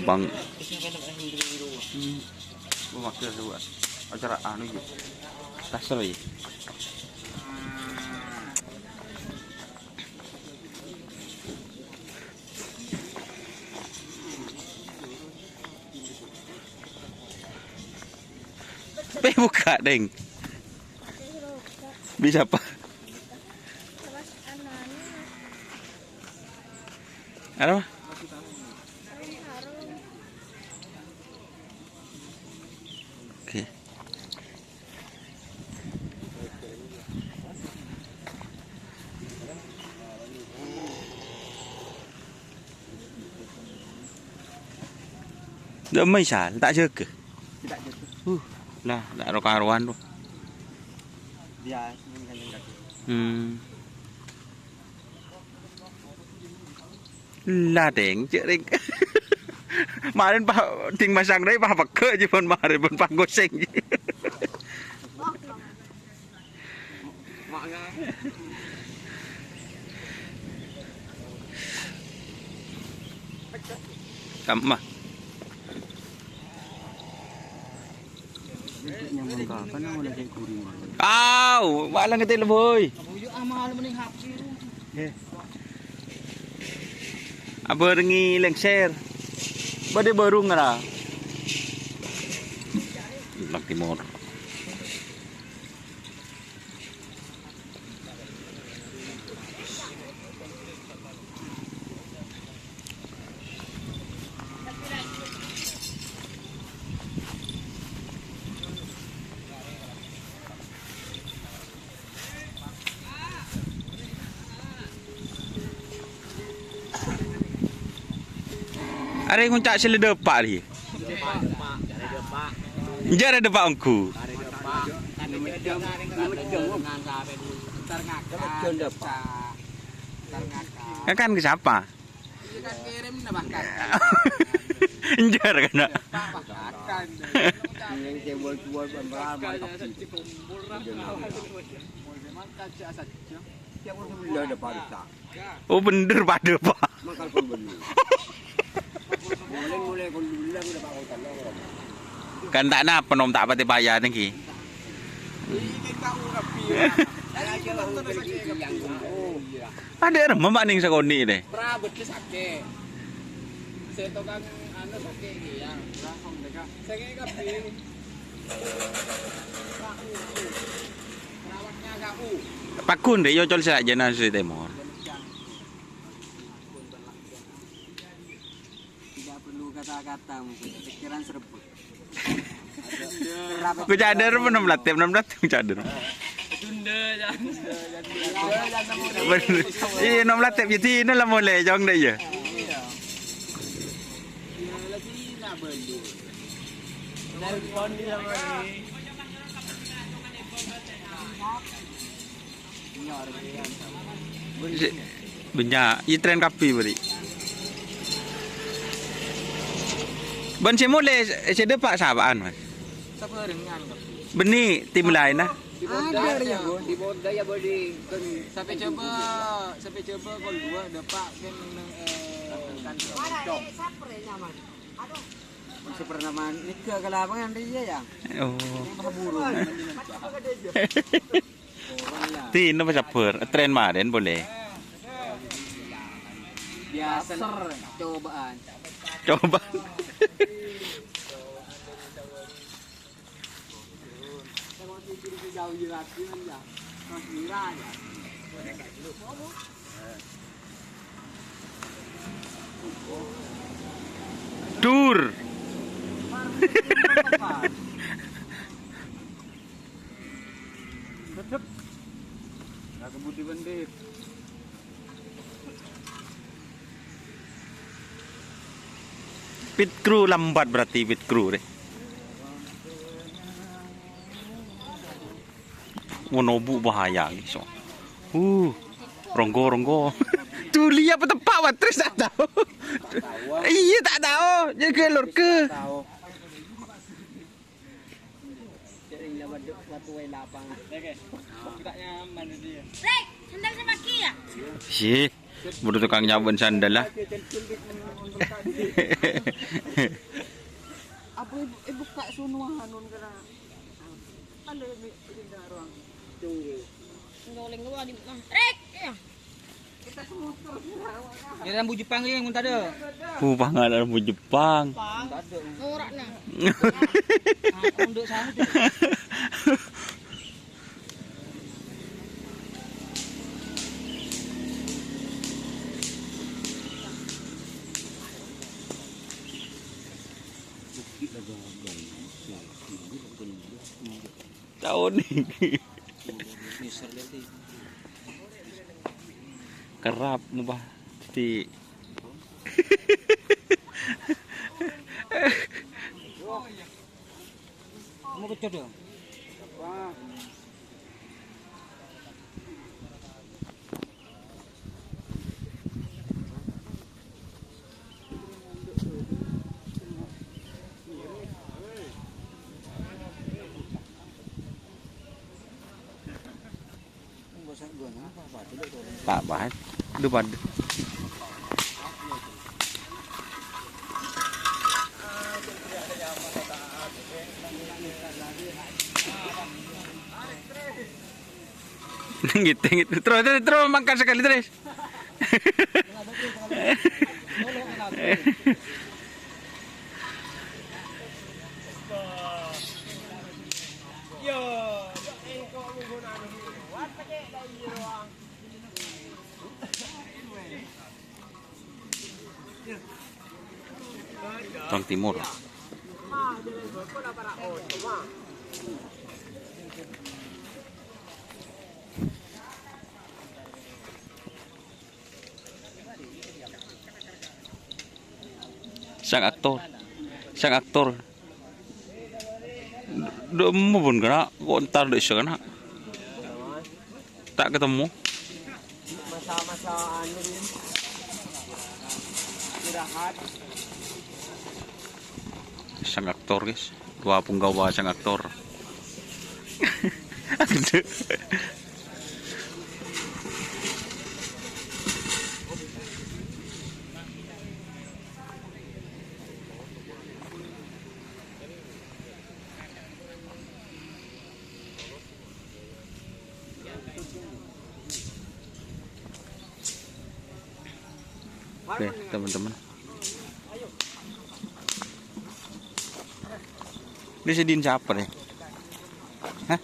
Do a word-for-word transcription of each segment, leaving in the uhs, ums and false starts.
Bang. Hmm. Oh, wakil dua. Acara anu, ya. Kasar, ya. Pe buka, Deng. Bisa apa? Apa? Oke. Dâ' emma, Sal, ta' jâgâ. Tidak jatuh. Uh, lah, ta' ro-karowan, tuh. Biasa, kan, kan. Hmm. Lah, Deng, cè' rèng. Marèn pas Ding masang rè, pas pegghâ' jiyâ pon marèn pon pas ngosèng. Kamma. Aw, malah ngetel, boy. Eh. Abârengngè lengser. Bâdâ bârung ra. Nang timor. Arè ngonca' sè la dâpa' rè. Enjâ' arè dâpa' ongghu. Ngakan ka sapa? Enjâ' arè kana. Oh, bhendher padâ, Pak. Kan ta' napa, Nom, ta' patè paya nèng ghi. Adâ' remma, Pak, nèng sakonè' rè. Pra bâdâ sakè'. Sè tokang anu sakè' kèya. Sakè' kabbhi. Pagghun, Dek, nyocol sajâna sè tèmor. Tidak perlu kata-kata, mungkin pikiran serbuk. Ku cadar apa enam latip, enam latip ku cadar. Bener. Iya, enam latip, jadi ini lah mulai, jong deh, ya. Bânnya', iyâ trèn kabbhi bâri'. Bân sè molè, sè dâpa' sapa'an, Mas? Sabhârengan kabbhi. Bânnè tim laènna? Ada, ya, Bu. Di Polda, ya, Bu, di, kan. Sampè' jhâbâ, sampè' jhâbâ kol dua dâpa' kan neng, eh, kan. Mana, eh, siapa ya, nyaman? Aduh. Sè pernah man-, nèka ka lapangan rèya, ya? Oh. Pas buru. Ti, napa sabbhâr? Trèn marèn polè. Biasa, cobaan. Coba. Dur. Sedep. Nggak kebudi bendit. Pit crew lambat berarti pit crew deh. Ngono bu bahaya gitu. Uh, ronggo, ronggo. Tuli apa tepak, Patris tak tahu. Iya, tak tahu. Jaga lur ke. Rek, sandal sama Kia. Sih. Buru tukang nyabun sandal lah. Apa ibu, ibu kak sunuhan nun kena? Ada ini, ini ruang. Ngoling gua di mah. Rek, ya. Kita semua terus. Ya, rambu Jepang ini, mun tadi. Buh, pangan rambu Jepang. Ora, nah. Nah, untuk sana tuh. Taon iki. Kerap mubah di Mau kecot ya? Ta' bahas. Duh, pad-, Gitu, gitu. Terus, terus, terus, mangkat sekali, terus. Tang Timur. Sang aktor. Sang aktor. Dâ' emma pon kèna, kok entar dâ' issa kèna. Ta' ketemu. Masa-masa anu, Rin. Istirahat. Sang aktor, guys. Dua punggawa sang aktor. Oke, teman-teman. Ini sedin siapa nih? Hah?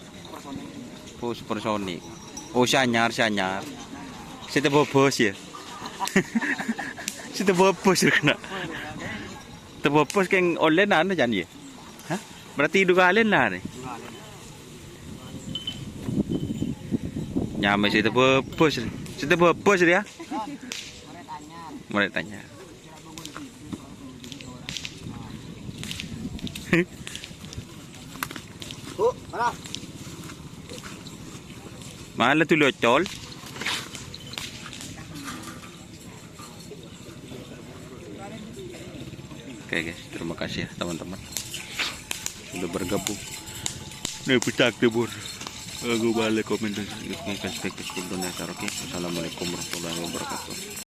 Oh, Supersonic. Oh, si anyar, si anyar. Si tebobos ya. Si tebobos ya kèna. Tebobos kèng online anu, Jan, ya? Hah? Berarti dua kali lah nih. Nyamè sè tebobos. Sè tebobos ya. Mulai tanya. Bu, mana? Malah tuh locol. Oke, guys, terima kasih ya, teman-teman, sudah bergabung. Ini Puncak Timur. Aku balik komen terus. Oke, guys, oke, guys, oke. Assalamualaikum warahmatullahi wabarakatuh.